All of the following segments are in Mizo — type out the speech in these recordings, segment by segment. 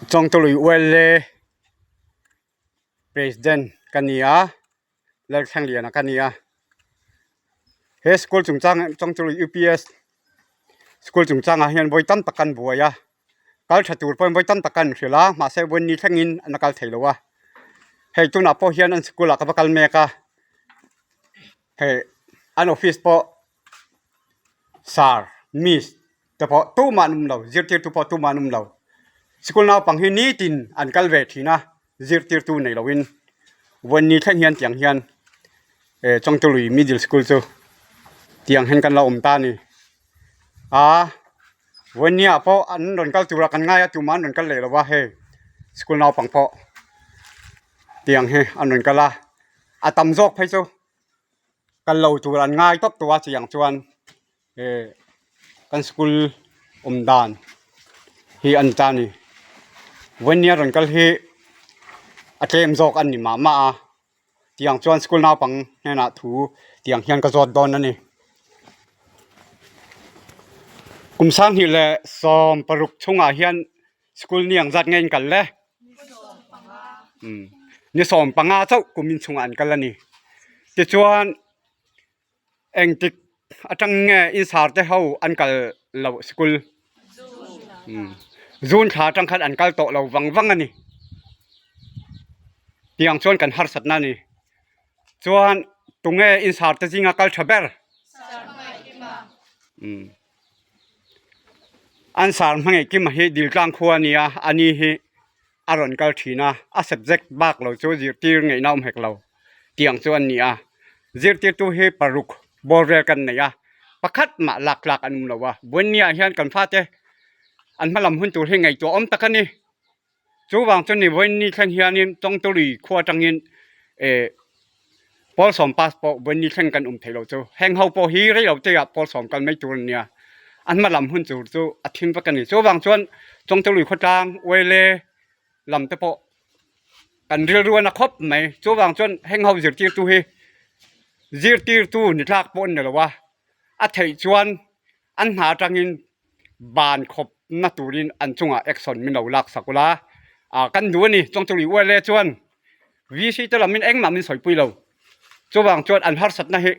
Chawngtului ULA President ka ni a Lalthlengliana ka ni a he school chungchang Chawngtului UPS school chungchangah hian vawi tam tak kan buai a kal tha tur pawhin vawi tam tak kan hrilh a mahse vawi ni thlengin an la kal thei lo a hei tunah pawh hian an school ah ka va kal mek a hei an office pawh Sir, Miss te pawh tumah an awm lo, zirtirtu pawh tumah an awm lo. Sikul naupang hi nitin an kal ve thin a, zirtirtu nei loin vawiin ni thleng hian tiang hian eh Chawngtului Middle School chu tiang hian kan lo awm ta a ni. Aa vawiin ni ah pawh an rawn kal tura kan ngai a tumah an rawn kal leh lo va hei sikul naupang pawh tiang hi an rawn kal a, a tam zawk phei chu. Kal lo tur an ngai tawp tawh a chiang chuan eh kan school awm dan hi a ni ta a ni vawinia rawn kal hi a tlem zawk a ni mah mah a tiang chuan school naupang hnenah thu tiang hian ka zawt dawn a ni kum sanghnih leh 16 chhungah hian school ni ang zat nge in kal le. Ni 15 chauh kum inchhungah an kal a ni. Tichuan engtik atang nge insar te ho an kal loh sikul June thla atang khan an kal tawh lo vang vang a ni. Tiang chuan kan harsatna a ni. Chuan tunge insar te zinga kal tha ber? An sar hmangaih kima hi Diltlang khua a ni a, a ni hi a rawn kal thin a, a subject bak lo chu zirtir ngaihna awm hek lo tiang chu an ni a, zirtirtu hi paruk bawr vel kan nei a, pakhat mah lak tlak an awm lo a, Buannia hian kan fate an hma lam hun tur hi ngaihtuah awm tak a ni. Chuvang chu ni vawiin thleng hianin Chawngtului khua atangin eh pawl sawm pass pawh vawiin thleng kan awm thei lo chu. Heng ho pawh hi rei lo te ah pawl sawm kal mai tur an nia. An hma lam hun tur chu a thim vek a ni. Chuvang chuan Chawngtului khawtlang Uaile lam te pawh kan rilru a na khawp mai. Chuvang chuan heng ho zirtirtu hi zirtirtu ni tlak pawh an ni lo a, a theih chuan an hna atangin ban khawp na turin an chungah action min lo lak sak ula ah kan duh a ni chawngchawlui ual e chuan VC te lamin engmah min sawipui lo chuvang chuan an harsatna hi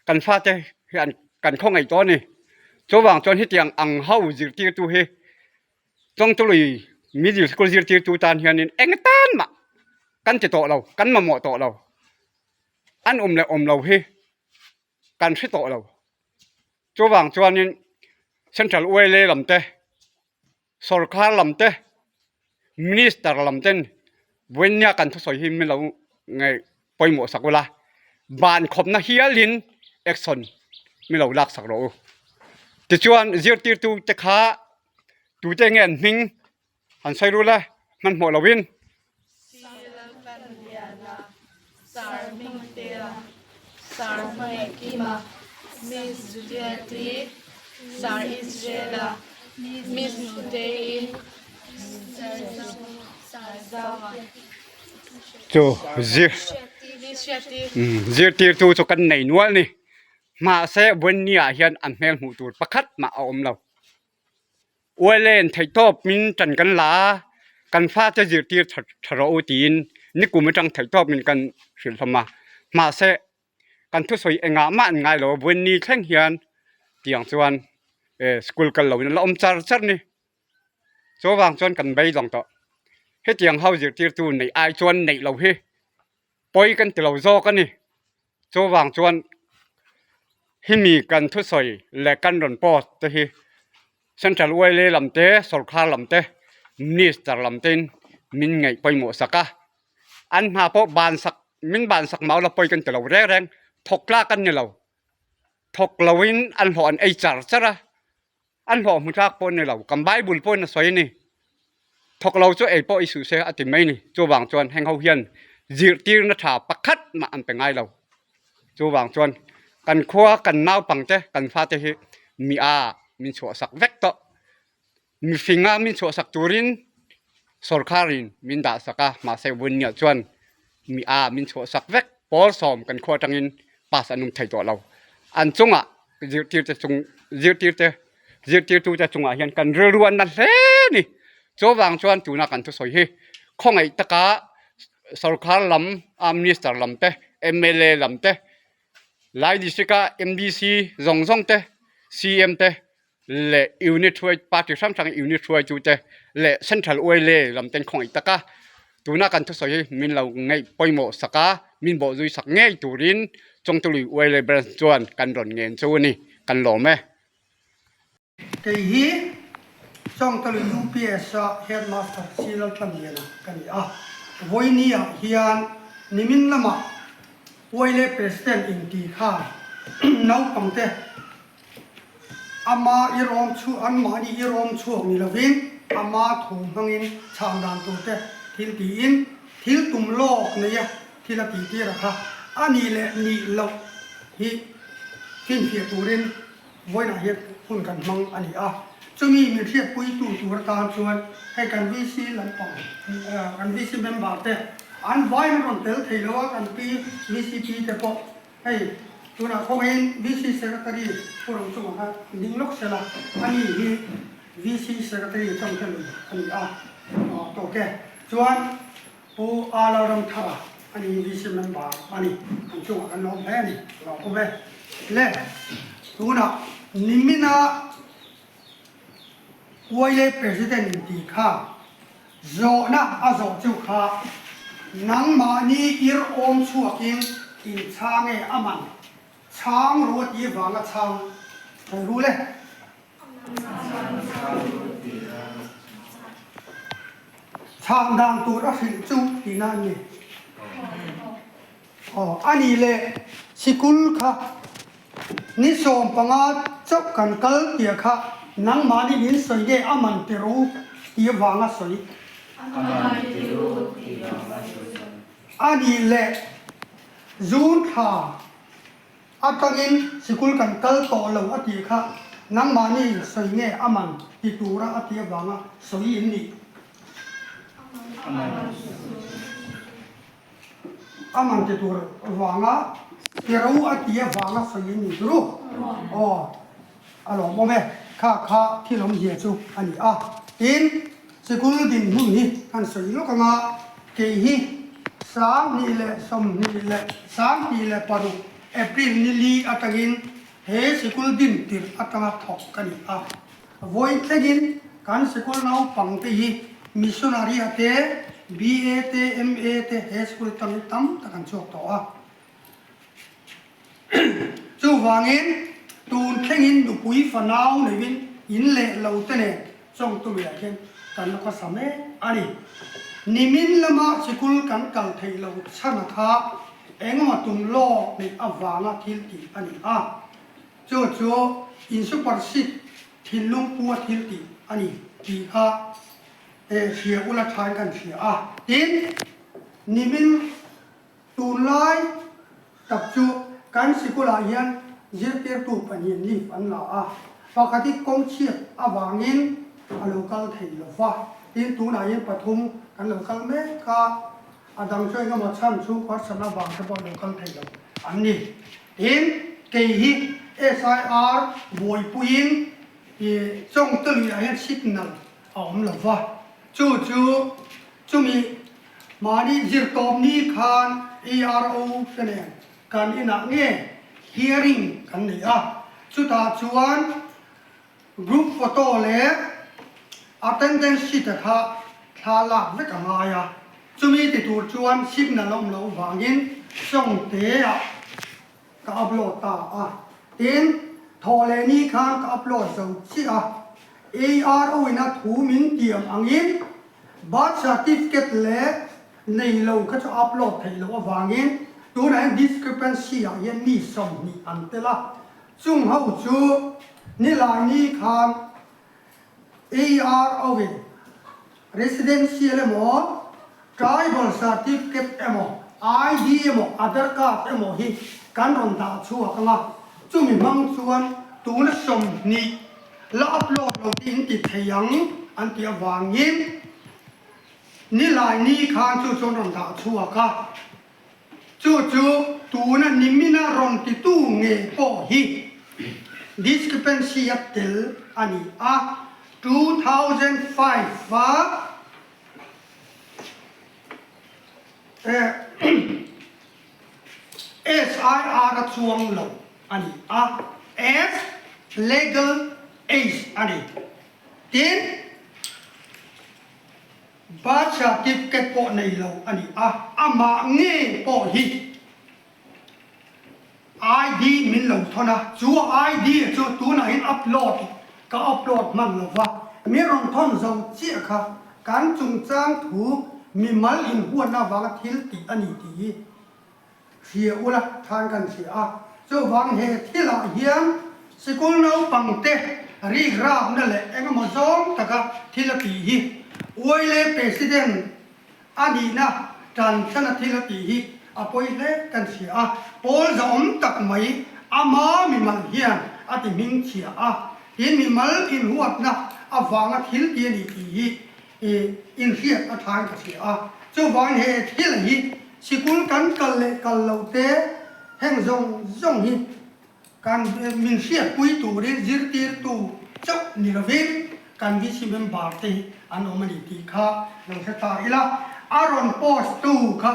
kan fate hi an kan khawngaih tawh a ni chuvang chuan hetiang ang ho zirtirtu hi chawngchawlui middle school zirtirtu tan hianin eng tan mah kan ti tawh lo kan mamawh tawh lo an awm leh awm lo hi kan hre tawh lo. Chuvang chuanin Central ULA lam te, Sorkar lam te, Minister lam ten vawinia kan thusawi hi min lo ngaih pawimawh sak ula, ban khawpna hialin action min lo lak sak rawh u. Tichuan zirtirtu te kha tute nge an hming Han sawi rul e, hmanhmawh loin. Sir Lalkanliana, Sir Hmingtea, Sir Hmangaihkima, Miss Juliet-i, Sir Israel-a, Miss Nutei-i, Sir Zaua. Chu zir zirtirtu chu kan nei nual ni. Mahse Buannia hian an hmel hmuh tur pakhat mah a awm lo. Uailen theihtawp min tan kan la a, kan fate zirtir tha tha rawh u tiin nikum atang theihtawp min kan hrilh hlawm a. Mahse, kan thusawi engah mah an ngai lo a, Buanni thleng hian tiang chuan eh school kal loin an la awm char char ni. Chuvang chuan kan beidawng tawh. Hetiang ho zirtirtu neih ai chuan neih lo hi pawi kan ti lo zawk a ni. Chuvang chuan hemi kan thusawi leh kan rawn post te hi Central YLA lam te, Sorkar lam te, Minister lam tein min ngaih pawimawh sak a. An hna pawh ban sak, min ban sak mau la pawi kan ti lo reng reng, thawk tlak an ni lo. Thawk loin an hlawh an ei char char a. An hlawh hmu tlak pawh a ni lo, kan Bible pawhin a sawi a ni. Thawk lo chu ei pawh i suh se a ti mai a ni. Chuvang chuan heng ho hian zirtirna tha pakhat mah an pe ngai lo. Chuvang chuan kan khua kan naupangte kan fate hi mi a min chhuahsak vek tawh. Mihringa min chhuahsak turin sorkarin min dahsak a, mahse Vunniah chuan mi a min chhuahsak vek. Pawl sawm kan khua atangin pass an awm thei tawh lo. An chungah zirtirte chung zirtirte zirtirtute chungah hian kan rilru a na hle a ni. Chuvang chuan tuna kan thusawi hi khawngaih taka sorkar lam a minister lam te mla lam te Lai district a MDC zawng zawng te CM te leh unit hruai party hrang hrang unit hruaitu te leh central oil lam ten khawngaih taka tuna kan thusawi hi min lo ngaih pawimawh sak a min bawh zui sak ngei turin Chawngtului oil branch chuan kan rawn ngen chu a ni kan lawm e. Kei hi Chawngtului UPS a Headmaster Silaltlanliana ka ni a, vawinia hian nimin lamah Oil President inti kha naupangte Ama i rawm chhuak, anmahni i rawm chhuak ni lovin ama thu hmangin chhan dan tur te thil tiin thil tum lawk neia thil a tih tir a kha a nih leh nih loh hi finfiah turin vawiinah hian hun kan hmang a ni a. Chumi min hriatpuitu tur atan chuan hei kan VC lampang kan VC member te an vaiin rawn tel thei lo a, kan pi VCP te pawh Hei, tunah khawngaihin VC Secretary Pu Rochunga kha ding lawk sela, ani hi VC Secretary chawngte lui a ni a, tawk e. Chuan Pu A Lalramthara ani hi VC member a ni, an chungah kan lawm hle a ni, ka lawm e. Le, tunah nimina Uaile President intih kha Zawhna a zawh chu kha nangmahni ir awm chhuakin in chhang e a man chhang ru a tih vanga chhang thei ru le. Chhang dan tur a hrilh chu tihna an ni. Aw a nih leh sikul kha ni 15 chauh kan kal tih kha nangmahni min sawi nge a man ti ru tih vanga sawi. A man ti ru tih vanga sawi. A nih leh June thla atangin sikul kan kal tawh lo a tih kha nangmahni in sawi nge a man ti tura a tih avanga sawi in nih. A man. A man ti tur vanga tiro a ti avanga sawi in ni turu aw a lawmawm e kha kha thil awmzia chu a ni a tin sikul dinhmun hi kan sawi lawk anga kei hi 2026 April ni li atangin he sikul din tirh atanga thawk ka ni a. Vawi thlengin kan sikul naupang te hi missionary a te, BA te, MA te he school atangin tam tak an chhuak tawh a. Chuvangin tun thlengin nupui fanau neuhin in leh lo te nen chawngtumiah hian kan la khawsa mek a ni. Nimin lama sikul kan kal theih lo chhan a kha engemaw tum lawk neih avanga thil tih a ni a. Chu chu in super seat thinlung pu a thil tih a ni tih kha hria ula thain kan hria a. Tin, nimin tunlai tak chu kan sikulah hian zirtirtu pahnih leave an la a, pakhat hi kawng chhiat avangin a lo kal thei lo va, tin tunah hian pathum kan lo kal mek a, a dang chu engemaw chhan chu harsatna avang te pawh lo kal thei lo an ni. Tin, kei hi SIR buaipuiin i Chawngtului ah hian signal a awm lo va, chu chu chumi mahni zirtawpni khan ARO te nen kan inah nge hearing kan nei a, chutah chuan group photo leh attendance sheet a kha thla lak vek a ngai a, chumi ti tur chuan signal a awm loh vangin Chawngte ah ka upload ta a, tin thawh leh ni khan ka upload zo chiah a, ARO in a thu min tiam angin birth certificate leh nei lo kha chu upload theih loh avangin tunah hian discrepancy ah hian mi 20 an tel a, Chung ho chu Nilaini khan ARO in Residential emaw, Tribal Certificate emaw, ID emaw, Aadhar Card emaw hi kan rawn dah chhuak ang a, chumi hmang chuan tuna 20 la upload lo te in ti thei ang an tih avangin Nilaini khan chu chuan rawn dah chhuak a. Chu chu tuna nimina rawn titu nge pawh hi discrepancy a tel a ni a. 2005 a SIR a chuang lo a ni a, as legal age a ni. Tin, birth certificate pawh nei lo a ni a, amah nge pawh hi ID min lo thawn a, chu ID chu tunah hian upload ka upload hman lo va, min rawn thawn zo chiah kha kan chungchang thu mimal inhuatna avanga thil tih a ni tih hi hria ula than kan hria a. Chuvang he thilah hian sikul naupangte rikrakna leh engemaw zawng taka thil a tih hi Uaile President A nihna tan chana thil a tih hi a pawi hle kan hria a, pawl zahawm tak mai ama mimal hian a ti hming chhia a, tin mimal inhuatna avanga thil ti a ni tih hi inhriat a thain ka hria a. Chuvangin he thil hi sikul kan kal leh kal lo te heng zawng zawng hi Kan min hriatpui turin zirtirtu chauh ni lovin kan VC member te hi an awm a ni tih kha lo hre ta ila, a rawn post tu kha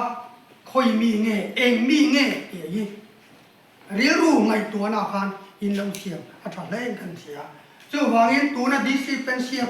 khawi mi nge, eng mi nge tih hi rilru ngaihtuahna khan in lo siam a tha hle in kan hria. Chuvangin tuna DC pension.